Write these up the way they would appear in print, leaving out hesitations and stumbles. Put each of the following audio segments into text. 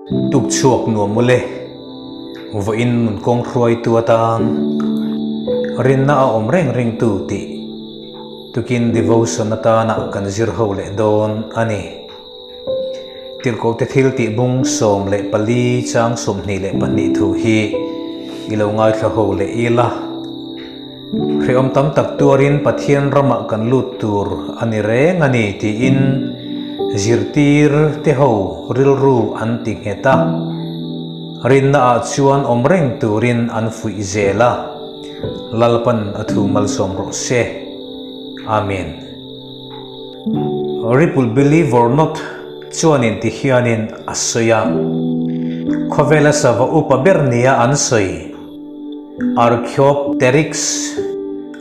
Tukchhuak nuam mawle, vawiin nun kawng hruaitu atan rinna a awm reng ringtu tih tukin devotion atana kan zir ho leh dawn a ni. Tirhkohte thil tih bung 14 chang 22 thu hi i lo ngaithla ho leh ila. Hrehawm tam tak tuarin Pathian ramah kan lut tur a ni reng a ni tiin zirtir te ho rilru an ti nghet a. Rinna ah chuan awm reng turin an fuih zel a, Lalpan a thu malsawm rawh se. Amen. Ripple believe or not chuanin ti hianin a sawi a, khawvela sava upa ber nia an sawi. Archaeopteryx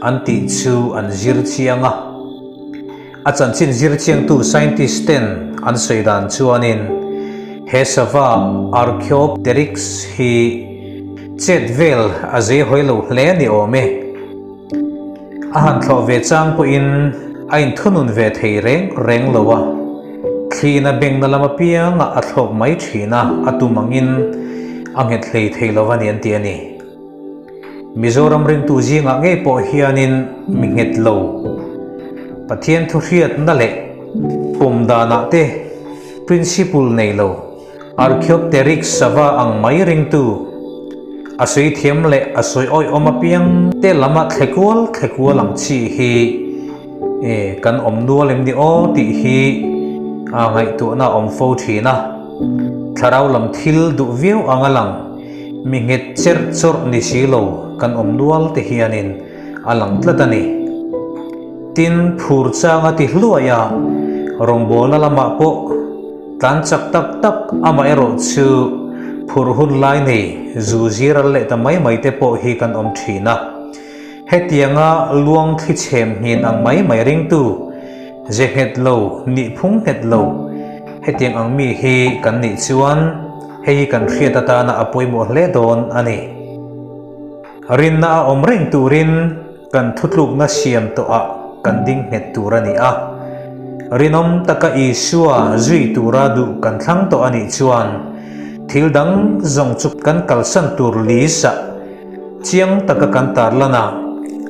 an tih chu an zir chiang a. A chanchin zir chiangtu scientist ten an sawi dan chuanin he sava Archaeopteryx hi chet vel a zei hawi lo hle ni awm e. A han thlawh ve chang pawhin a inthunun ve thei reng reng lo a, thliin a bengna lam apiangah a thlawk mai thin a, a tum angin a nghet hlei thei lo a ni an ti a ni. Mizoram ringtu zingah ngei pawh hianin mi nghet lo, Pathian thuhriatna leh pawm danah te principle nei lo, Archaeopteryx sava ang mai ringtu, a sawi thiam leh a sawi awihawm apiang te lama thle kual thle kual ang chi hi kan awm nual em ni aw tih hi a ngaihtuahna a awm fo thin a. Thlarau lam thil duh viau ang a lang, mi nghet cherh chawrh ni si lo kan awm nual te hianin a lang tlat a ni. Tin, phur chang a ti hluai a, rawngbawlna lamah pawh tlan chak tak tak amaherawh chu phur hun lai nei zu zir al leh ta mai mai te pawh hi kan awm thin a. Hetianga luang thli chhem nghin ang mai mai ringtu, ze nghet lo, nih phung nghet lo, hetiang ang mi hi kan nih chuan hei hi kan hriat atana a pawimawh hle dawn a ni. Rinna a awm reng turin kan thutlukna siam tawhah kan ding nghet tur a ni a. Rinawm taka Isua zui tura duh kan thlang tawh a nih chuan thil dang zawng chu kan kalsan tur lisa chiang taka kan tarlan a,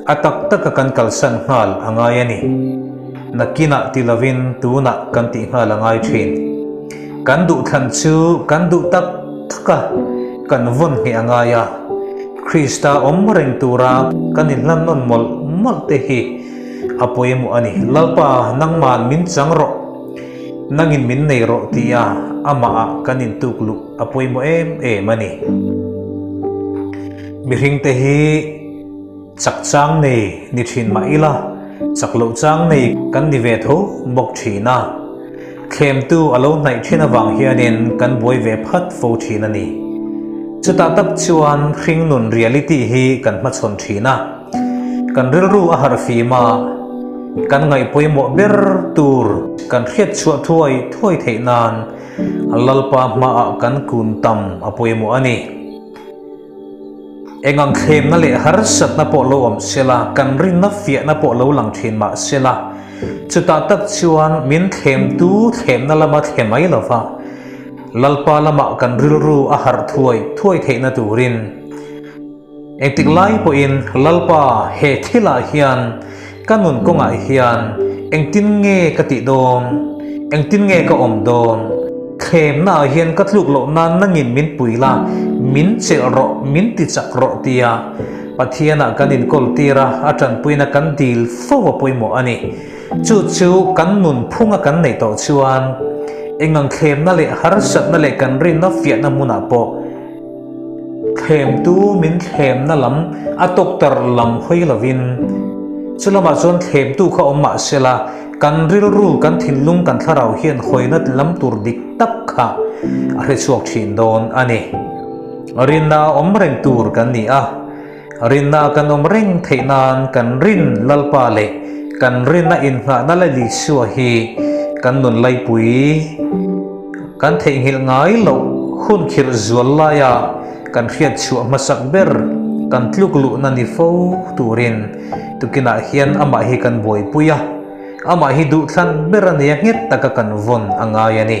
a tak taka kan kalsan nghal a ngai a ni. Nakinah ti lovin tunah kan tih nghal a ngai thin. Kan duhthlan chu kan duh tak tak a, kan vawn ngheh a ngai a. Krista awm reng tura kan inhlan nawn mawlh mawlh te hi a pawimawh a ni. Lalpa, nangman min chang rawh, nangin min nei rawh tia amahah kan intuk luh a pawimawh em em a ni. Mihringte hi chak chang nei ni thin mah ila, chak loh chang nei kan ni ve tho bawk thin a. Thlemtu a lo hnaih thin avang hianin kan buai ve phat fo thin a ni. Chutah tak chuan hringnun reality hi kan hmachhawn thin a. Kan rilru a harh fim a, kan ngaih pawimawh ber tur kan hriat chhuah thuai thuai theih nan Lalpa hmaah kan kun tam a pawimawh a ni. Eng ang thlemna leh harsatna pawh lo awm sela, kan rinna fiahna pawh lo lang thin mah sela, chutah tak chuan min thlemtu thlemna lama thle mai lova, Lalpa lamah kan rilru a harh thuai thuai theihna turin engtik lai pawhin Lalpa he thilah hian ka nun kawngah hian engtin nge ka tih dawn, engtin nge ka awm dawn, thlemna ah hian ka tluk loh nan nangin min pui la, min chelh rawh, min ti chak rawh tia Pathian ah kan inkawl tir a, a tanpuina kan dil fo a pawimawh a ni. Chu chu kan nun phunga kan neih tawh chuan engang thlemna leh harsatna leh kan rinna fiahna hmunah pawh Thlemtu min thlemna lam a tawktar lam hawi lovin, chu lamah chuan thlemtu kha awm mah sela, kan rilru, kan thinlung, kan thlarau hian hawina lam tur dik tak kha a hrechhuak thin dawn a ni. Rinna a awm reng tur kan ni a, rinna kan awm reng theih nan kan rin Lalpa leh kan rinna inngahna leh Isua hi kan nun laipui. Kan theihnghilh ngai loh hun khirh zual laia kan hriat chhuah hmasak ber kan tluk luhna ni fo turin tukinah hian amah hi kan buaipui a, amah hi duhthlan ber a nia nghet taka kan vawn a ngai a ni.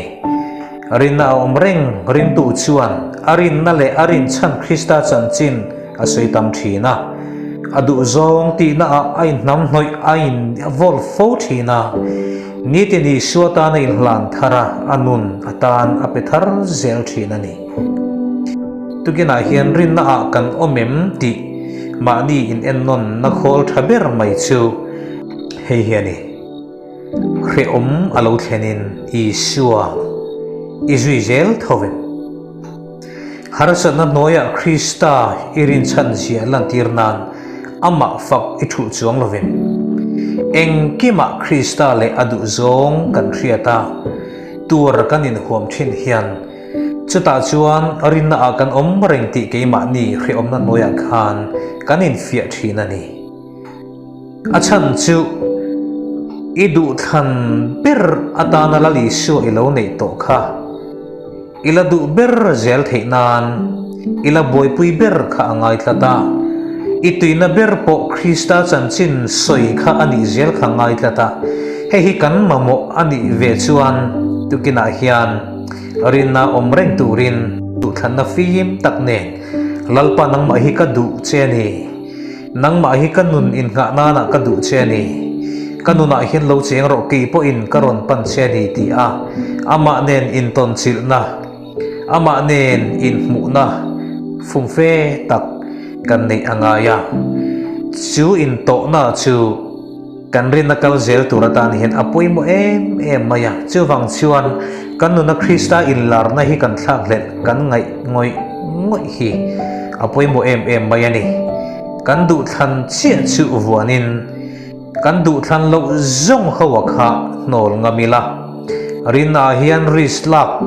Rinna a awm reng ringtu chuan a rinna leh a rinchhan Krista chanchin a sawi tam thin a. A duhzawng tihna ah a inhnamhnawih a in vawl fo thin a. Nitin Isua tan a inhlan thar a, a nun atan a pe thar zel thin a ni. Tukinah hian rinna ah kan awm em tih mahni in ennawn na khawl tha ber mai chu hei hi a ni. Hrehawm a lo thlenin Isua i zui zel tho vek. Harsatna hnuaiah Krista i rinchhan zia lantir nan amah fak i thuh chuang lovin, engkimah Krista leh a duhzawng kan hriat a, tur kan inhuam thin hian chutah chuan rinnaah kan awm reng tih keimahni hrehawmna hnuaiah khan kan infiah thin a ni. A chhan chu i duhthlan ber atana Lal Isua i lo neih tawh kha. I la duh ber zel theih nan i la buaipui ber kha a ngai tlat a. I tuina ber pawh Krista chanchin sawi kha a nih zel kha a ngai tlat a. Hei hi kan mamawh a nih ve chuan tukinah hian rinna awm reng turin duhthlanna fim tak nen Lalpa nangmah hi ka duh che a ni. Nangmah hi ka nun innghah nanah ka duh che a ni. Ka nunah hian lo cheng rawh kei pawhin ka rawn pan che a ni ti a, amah nen intawn chilhna, amah nen inhmuhna fumfe tak kan neih a ngai a. Chu intawhna chu kan rinna kal zel tur atan hian a pawimawh em em mai a. Chuvang chuan kan nuna Krista inlarna hi kan thlakhlelh kan ngaih ngawih ngawih hi a pawimawh em em mai a ni. Kan duhthlan chiah chu vuanin kan duhthlan loh zawng ho a kha hnawl ngam ila. Rinnaah hian risk lak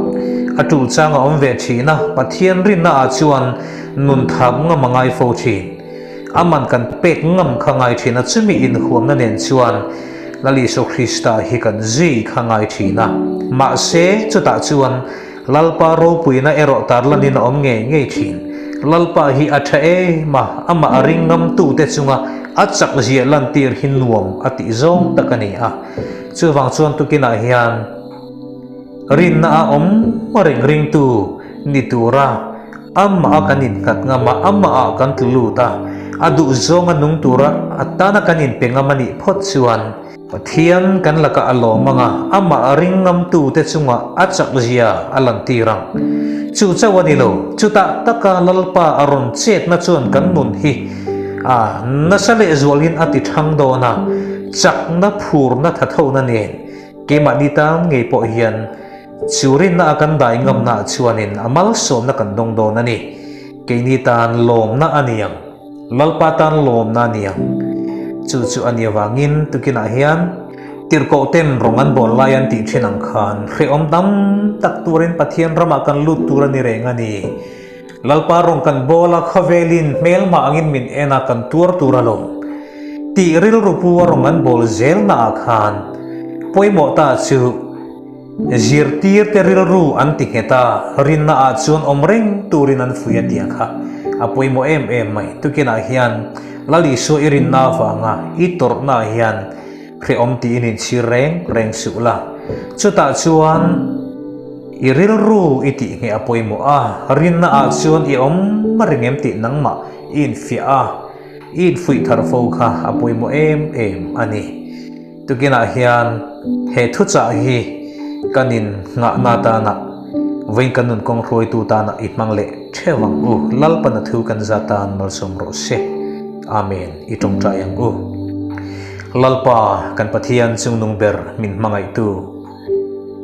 a tul chang a awm ve thin a, Pathian rinnaah chuan nun thap ngam a ngai fo thin. A man kan pek ngam kha ngai thin a, chumi inhuamna nen chuan Lal Isua Krista hi kan zui kha ngai thin a. Mahse, chutah chuan Lalpa ropuina erawh tarlanin a awm ngei ngei thin. Lalpa hi a tha em a, amah a ring ngamtute chunga a chak zia lantir hi nuam a tih zawng tak a ni a. Chuvang chuan tukinah hian rinna a awm reng ringtu ni tura Amah a kan innghat ngam a, amah ah kan tlu lut a, a duh zawng a nung tura a tana kan inpe ngam a nih phawt chuan Pathian kan lakah a lawm ang a, amah a ring ngamtute chungah a chak zia a lantir ang. Chu chauh a ni lo, chutah taka Lalpa a rawn chetna chuan kan nun hi a nasa lehzualin a ti thang dawn a, chakna phurna thathona nen keimahni tan ngei pawh hian Chu rinna a kan dai ngamna chuanin a malsawmna kan dawng dawn a ni. Keini tan lawmna a ni ang. Lalpa tan lawmna a ni ang. Chu chu a ni avangin tukinah hian tirhkoh ten rawng an bawl lai an tih thin ang khan hrehawm tam tak turin Pathian ramah kan lut tur a ni reng a ni. Lalpa rawng kan bawl a, khawvelin hmelmah angin min en a, kan tuar tur alawm. Tih rilru pu a rawng an bawl zelnaah khan pawimawh ta chu Zirtirte rilru an ti nghet a, rinna ah chuan awm reng turin an fui a tia kha a pawimawh em em mai. Tukinah hian Lal Isua i rinna avanga i tawrhna ah hian hrehawm tiin inchhir reng reng suh la. Chutah chuan i rilru i tih ngheh a pawimawh a, rinna ah chuan i awm reng em tih nangmah i infiah a, i infuih thar fo kha a pawimawh em em a ni. Tukinah hian he thuchah hi kan in nghahna tana vawiin kan nun kawng hruaitu tana i hmang leh theuh ang u. Lalpana thu kan za tan malsawm rawh se. Amen. I tawngtai ang u. Lalpa kan Pathian chungnung ber min hmangaihtu.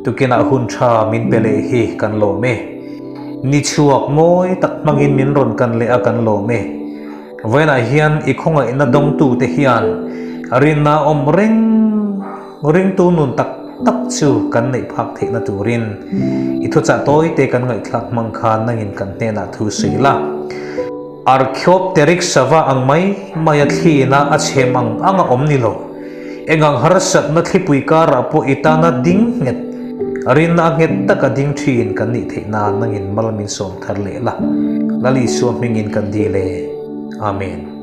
Tukinah hun tha min pe leh hi kan lawm e. Ni chhuak mawi tak hmangin min rawn kan leh a kan lawm e. Vawiinah hian i khawngaihna dawngtute hian rinna awm reng ringtu nun tak tak chu kan neih phak theihna turin i thuchah tawite kan ngaihthlak hmang khan nangin kan hnenah thu sawi la. Archaeopteryx sava ang mai mai a thlina a chhem ang ang a awm ni lo. Engang harsatna thlipui karah pawh i tana ding nghet, rinna a nghet taka ding thin kan nih theih nan nangin mal min sawm thar leh la. Lal Isua hmingin kan dil e. Amen.